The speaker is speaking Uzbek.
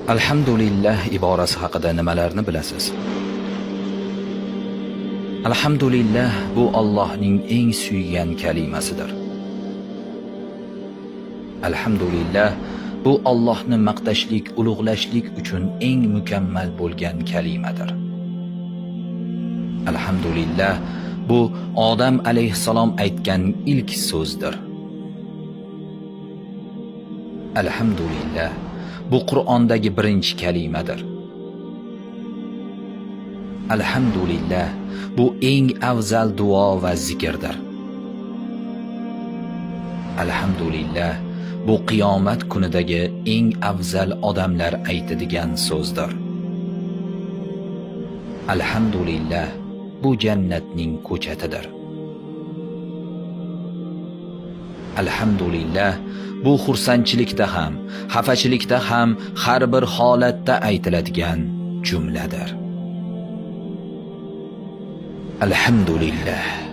Alhamdulillah iborasi haqida nimalarni bilasiz? Alhamdulillah bu Allohning eng suygan kalimasidir. Alhamdulillah bu Allohni maqtashlik, ulug'lashlik uchun eng mukammal bo'lgan kalimadir. Alhamdulillah bu Odam alayhissalom aytgan ilk so'zdir. Alhamdulillah bu Qur'ondagi birinchi kalimadir. Alhamdulillah bu eng afzal duo va zikrdir. Alhamdulillah bu qiyomat kunidagi eng afzal odamlar aytadigan so'zdir. Alhamdulillah bu jannatning ko'chatidir. Alhamdulillah bu xursandchilikda ham, xafachilikda ham, har bir holatda aytiladigan jumladir. Alhamdulillah.